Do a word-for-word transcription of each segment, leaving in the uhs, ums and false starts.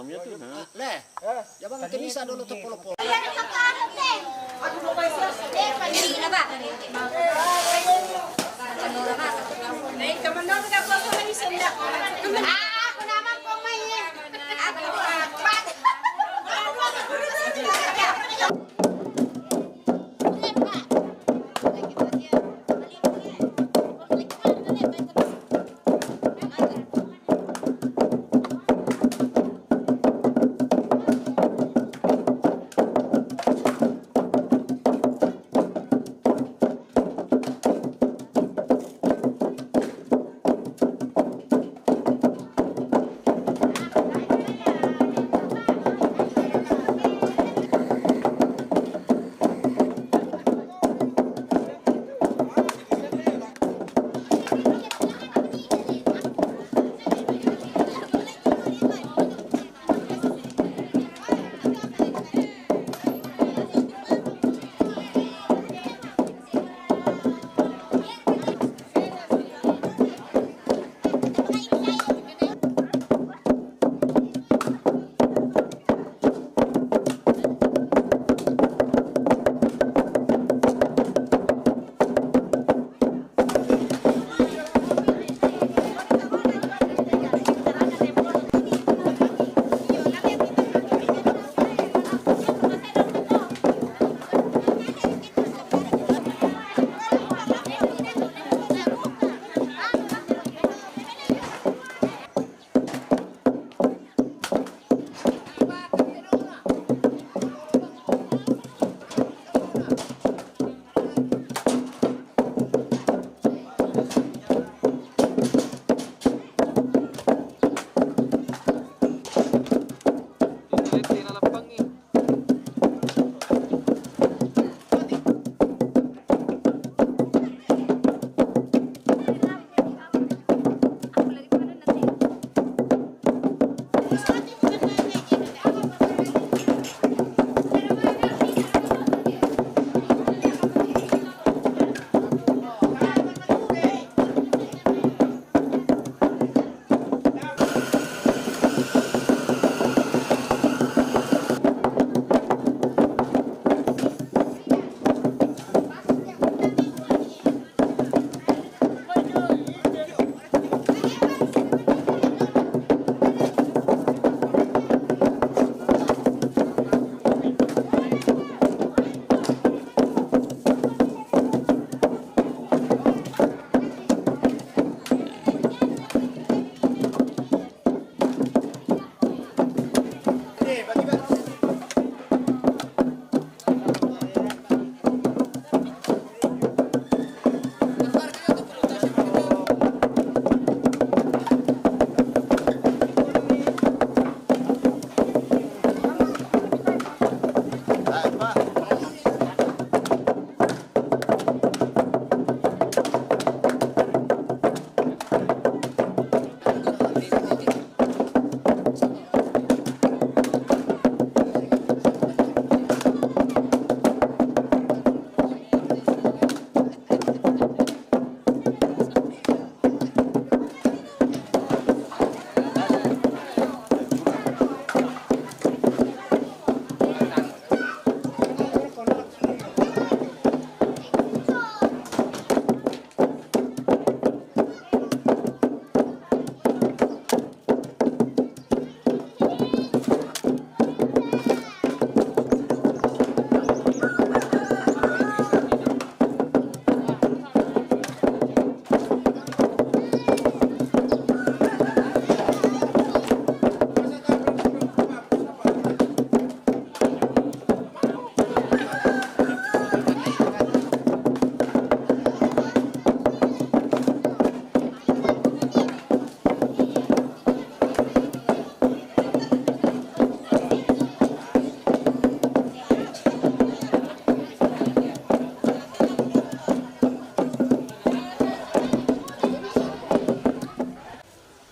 Kami tu, ha? Le. Jabang kemisa dulu tu polo-polo.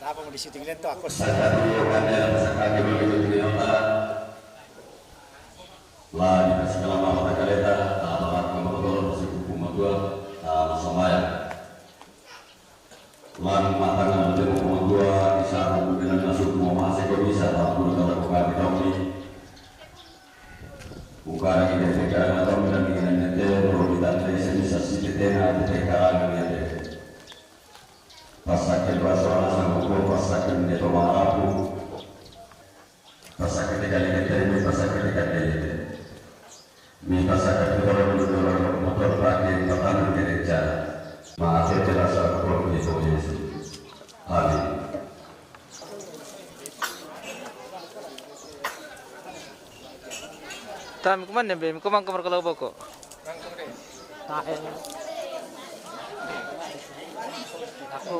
Tapa mo di shooting lento ako sa. Lah, dikasih kalama mata kaleta, ah, balat kamu betul, masih kupu matua, ah, masuk maya. Lan matanga mo temo kumatua, di saat mo pinang masuk mo masih ko bisa, lah, mo tama ko Ukarang ini te karang atau bilang ini nanti te, kalau kita te bisa siti tena te karang ini te. Passakke baso ana sangko, passakke ne to marapu. Passakke te kali ke te, passakke te kali ke te. Mi passakke te kali ke te, motor pake, patang ke te cara. Ma ate te rasa ko ni to Yesu. Amin. Tami kuman nembe, mi kuman kamar kalau boko. Tae. Aku.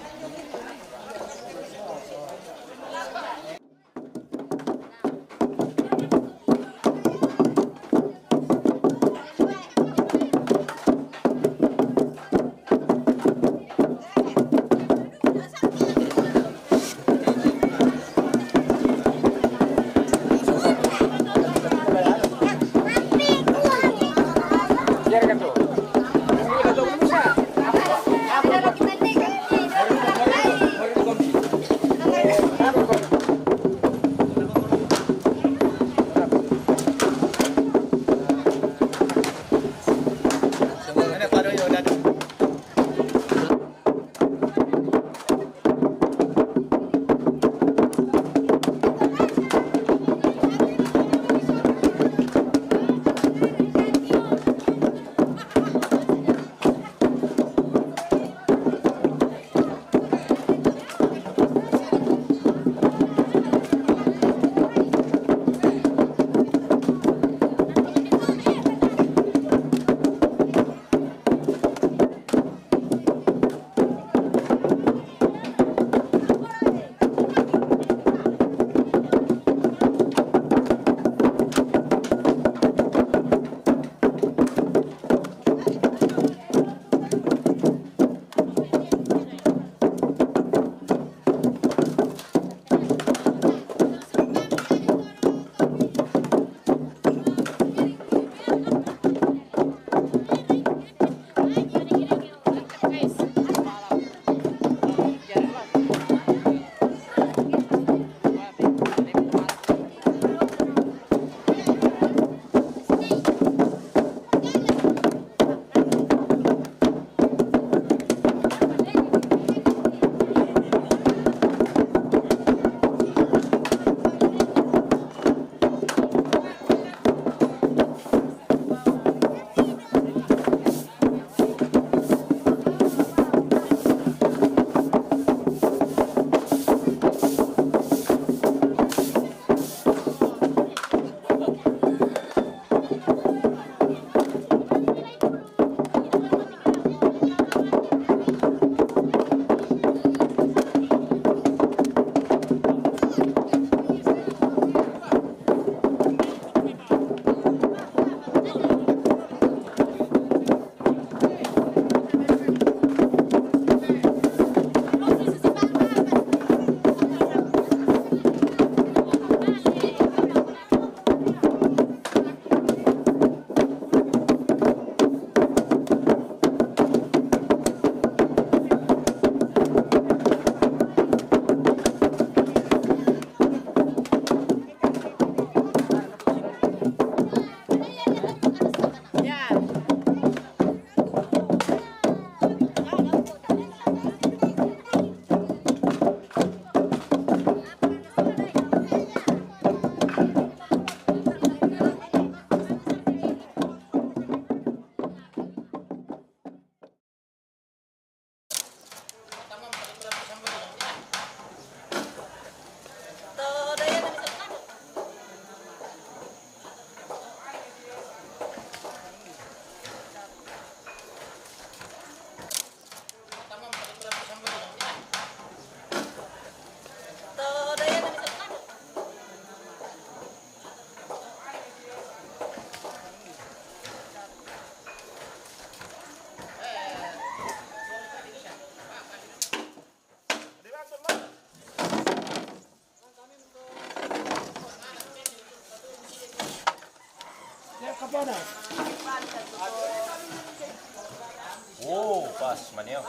Oh, pas, Maneo.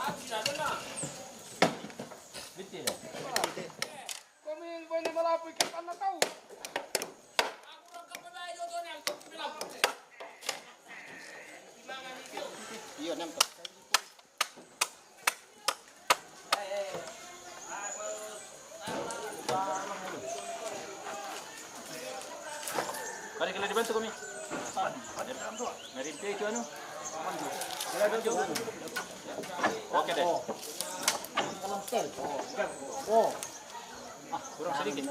Betul ya? Kami boleh merapi ke tanah tahu. Itu kami. Dari itu anu. Oke deh. Ah, kurang sedikit.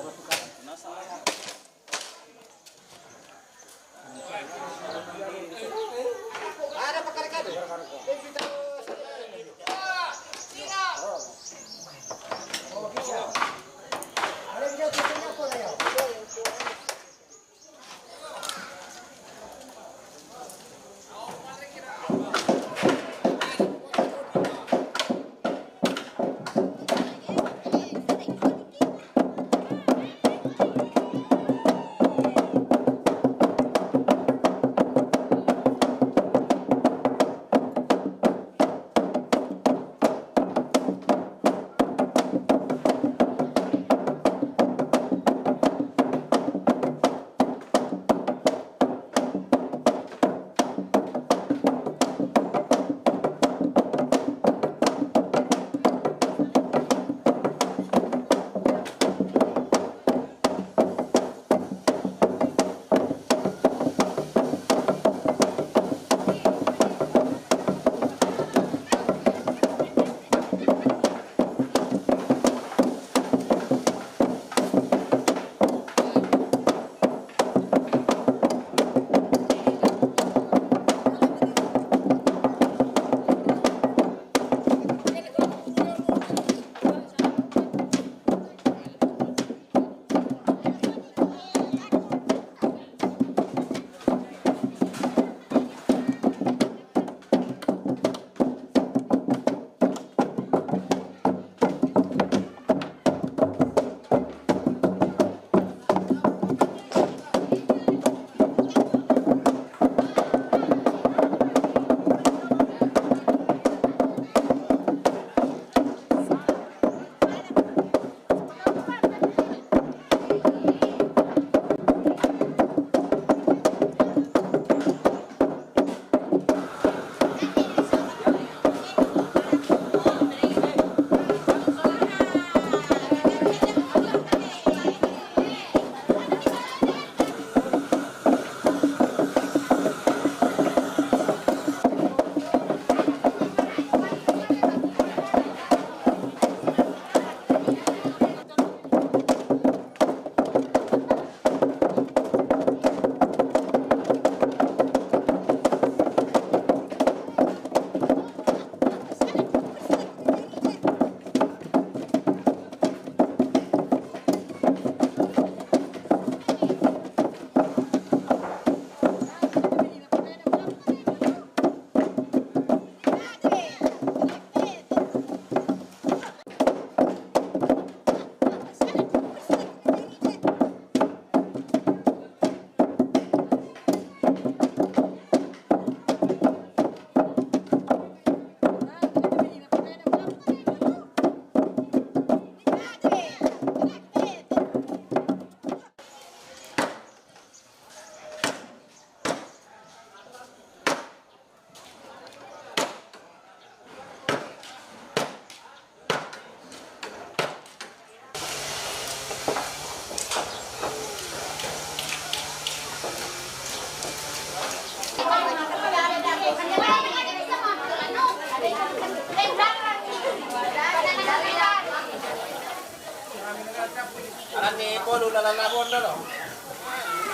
Alam ni polo la la la bondo no.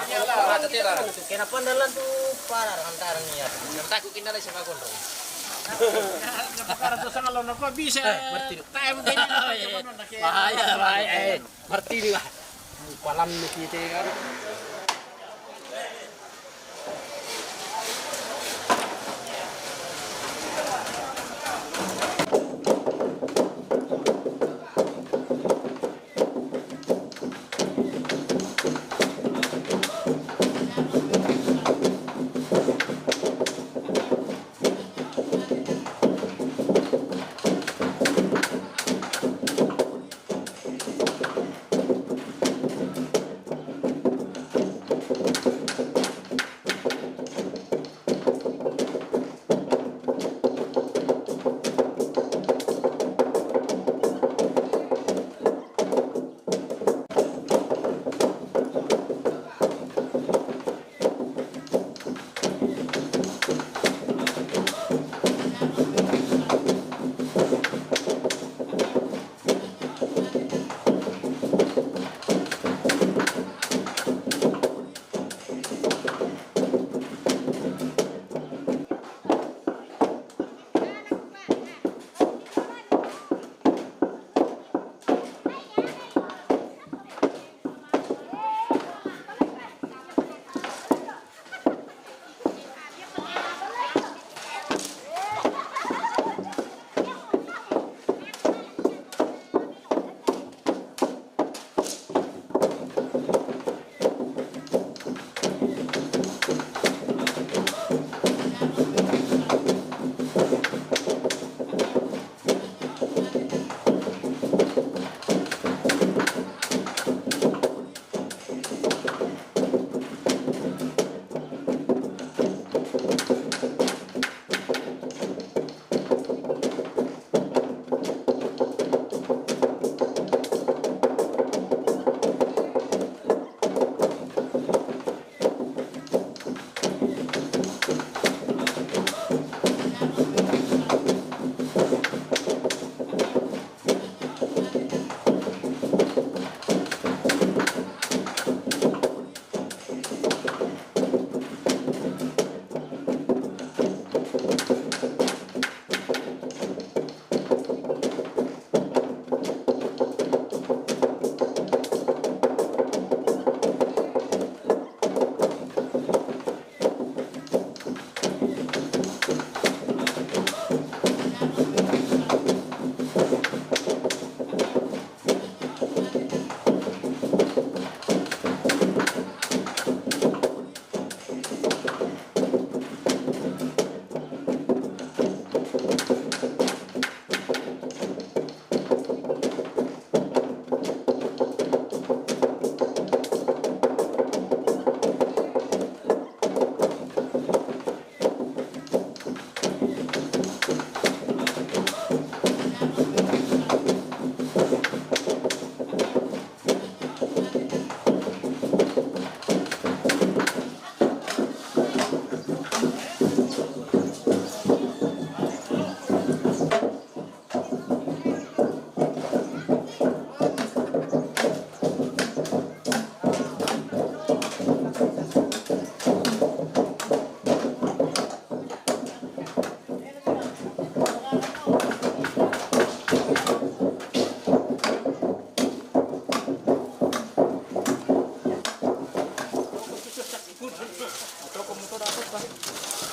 Ada tela. Kena pandalan tu para rantaran ni ya. Yang takut kena lah sama gondrong. Napakara to sanga lo nako bisa. Eh, marti. Time din. Bahaya, bahaya. Eh, marti ni lah. Palam ni kita kan.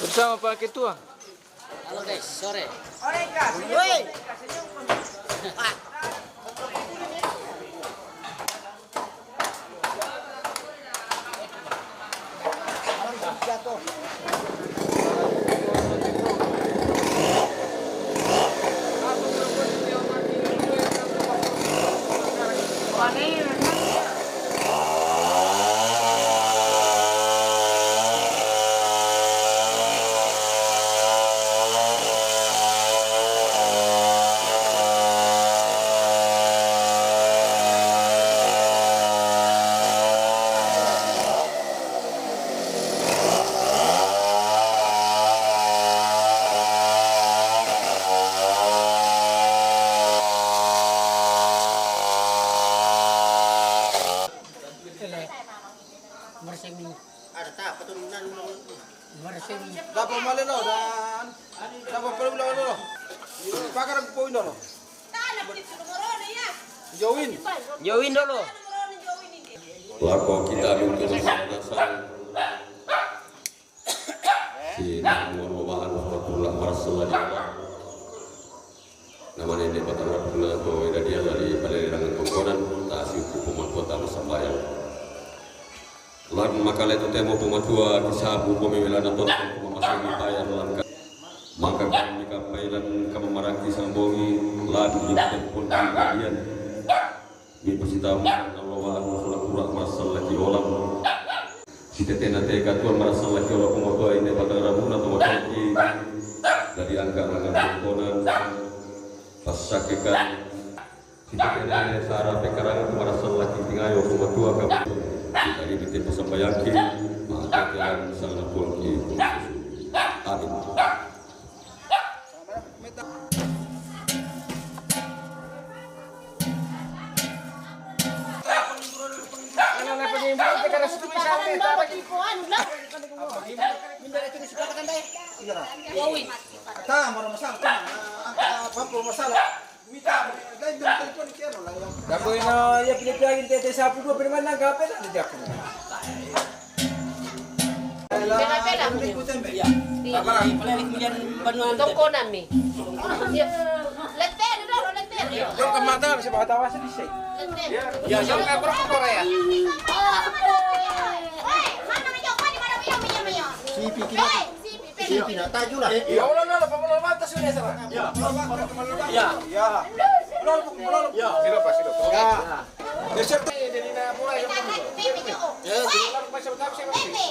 Bersama Pak Ketua. Halo guys, sore. Woi. Bersemi. Ada tak keturunan? Bersemi. Dapat malu lo dan dapat perlu lo lo. Pakar poin lo. Join. Join dulu. Lako kita mintu sasang. Si namu anu bahan waktu lah marasal lagi. Nama nende patang rapuna to ida dia lagi pada di rangan kongkonan, tak si hukum kota masambayang. Lan makale tu temo pematua kisabu pemiwilana ton pemamasami payan lan ka-, maka kami kapailan kamamaraki sambongi lan di tempon di kalian. Mi pasitamu Allah wa anu kura-kura marasal lagi olam. Si tetena teka tuan marasal lagi olam pematua inde patang rabuna pematua ki. Dari angka rangan kongkonan. Pasakekan. Kita kena sara pekarangan marasal lagi tingayo kumatua kami. Kita ini tempat sambayangki, maka kita sang napuangki. Amin. Tama, masalah. Apa, apa masalah? Dako ina ia pinapiagin tete sapu dua pinaman nang kape na di dako. Pela-pela. Iya. Toko nami. Iya. Letter dulu, letter. Yo kamata bisa bakatawa sedih sih. Letter. Ya, ya, kayak kurang Korea. Hei, mana menjawab? Mana menjawab? Mana menjawab? Sipi, sipi. Hei, sipi. Iya. Iya. Ya Allah, Allah, pemulung mata sudah sama. Ya. Ya. Ya. Sila, Pak, sila. Ya. Ya, siap. Dari na mulai.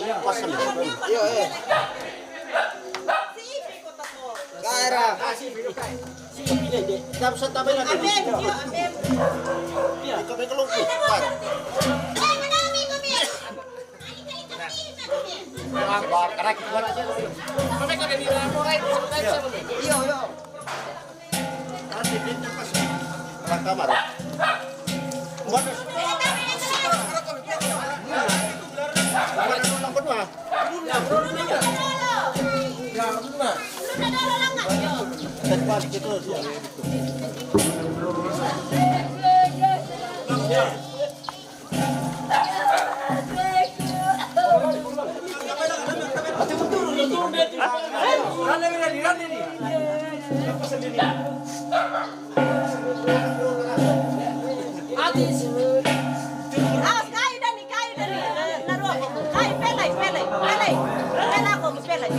Ya. Pas. Iya, eh. Kaira. Sipi, sipi. Sipi, dek. Siapa, siapa lagi? Iya. Kita main kelompok. Pak. Iya, iya. Kamar. Buat. Buat. Awas, kayu dani, kayu dani. Na, na roko. Kayu, pelai, pelai, pelai. Pelai ko, pelai.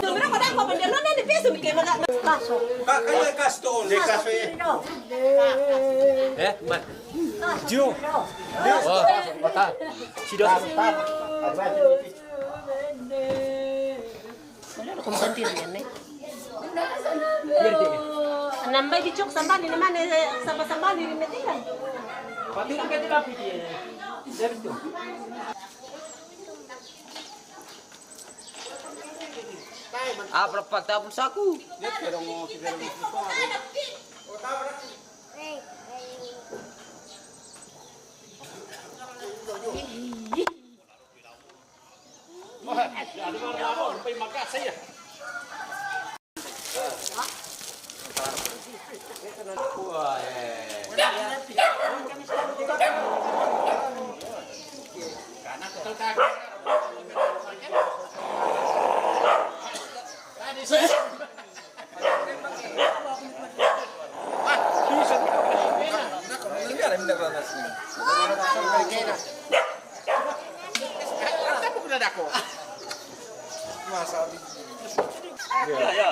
Tumira ko dako, bende lo nani peso mi kema na. Kaso. Ka, kayu kasto, kaso. Eh, man. Jiro. Oh, mata. Sido. Wala ko makantir yan, eh. Nambay di chok sambali naman, eh, samba-sambali rin metiran. Pati ang katilang piti, eh. Dari to. Ah, berapa tapos aku? Ya, ya.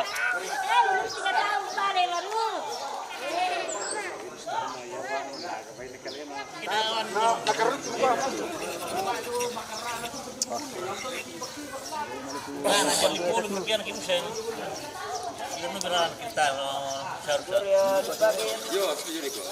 Nah, nah, jam sepuluh kemudian kita usah. Kita nunggu kita, oh, seharusnya. Yo, setuju nih, kok.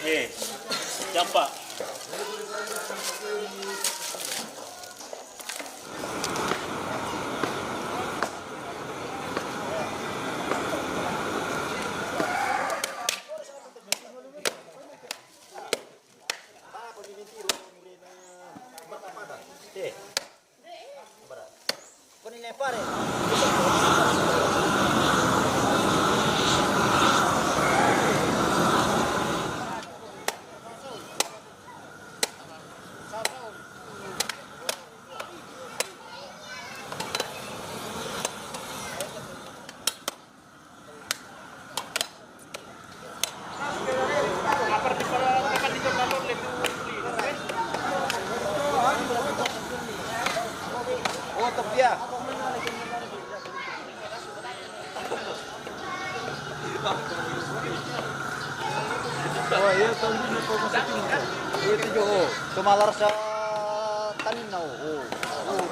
Eh, jampa. Oh, tapi ya. Oh, iya, tahun ini kau masuk ini, kau. Iya, itu jo, oh. Kemalar sa tanin na, oh. Oh.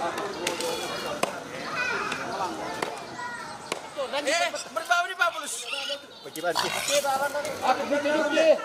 Eh, berbau ni, Pak Bulus. Bagi bantu. Aku betul ni.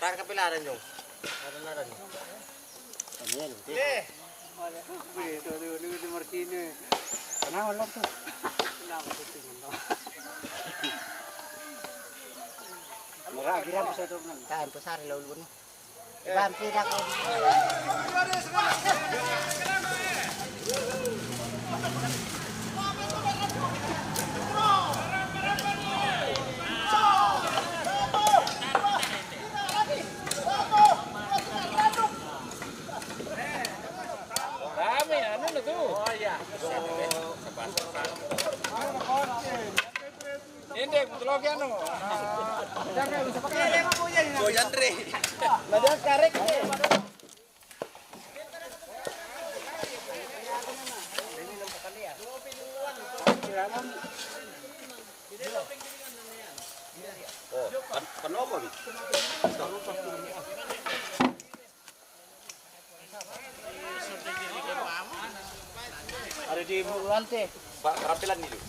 Tar kapilaran, Jong. Tar kapilaran. Amin. Eh. Wih, tuh, tuh, tuh, tuh, Martino. Kenapa lo tuh? Kenapa tuh, tuh, tuh? Murah, kira bisa tuh, kan? Tahan, besar, lo, lo, nih. Iban, tidak, lo. Rame, anu na tu. Oh, iya. Ende, betul lagi anu. Boyan Dre. Badan karek. Oh, kan, kenapa nih? Ada di Mulante. Pak, kerampilan dulu.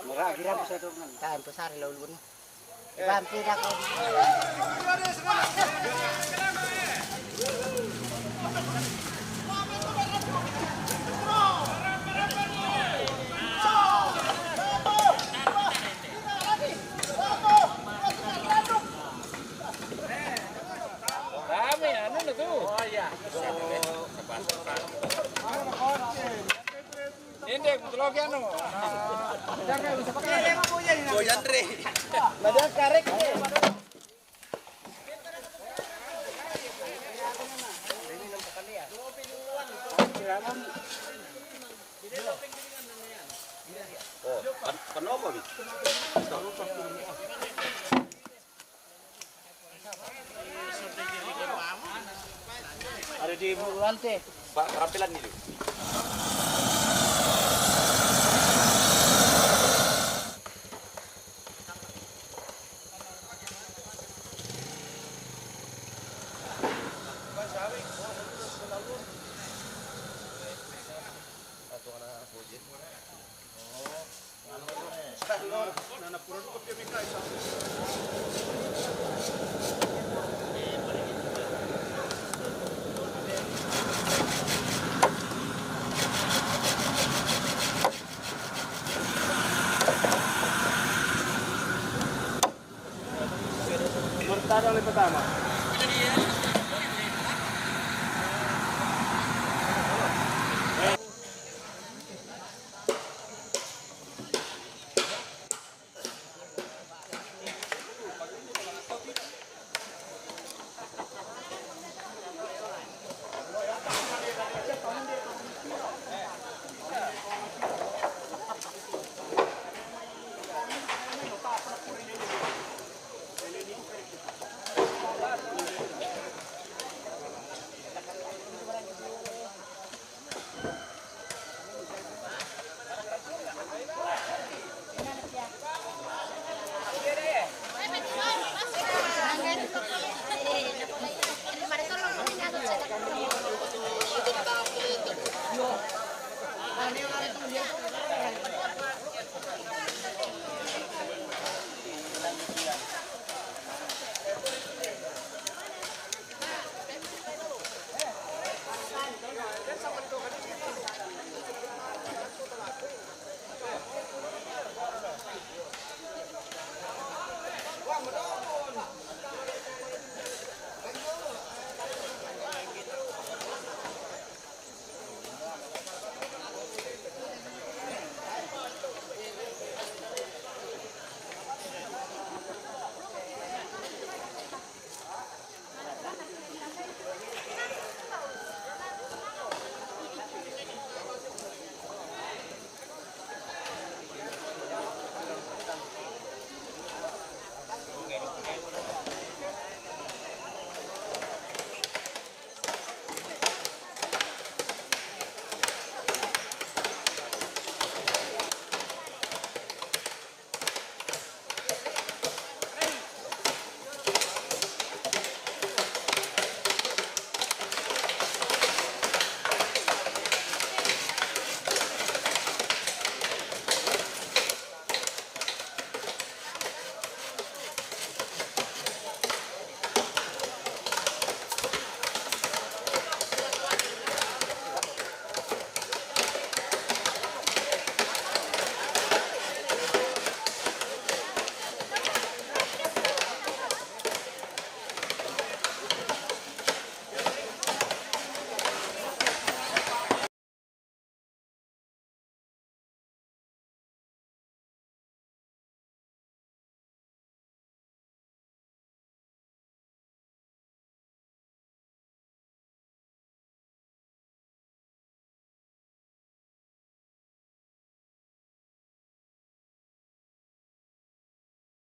Murah kira bisa tuh. Tahan besar lalu. Bantu dah kau. Rame anu na tu. Oh iya. Ini betul lagi anu. Goyan re. Badan karek. Oh, kan, kan apa, Bi? Ada di Bulante. Pak, kerampilan ini. Pertama kali pertama.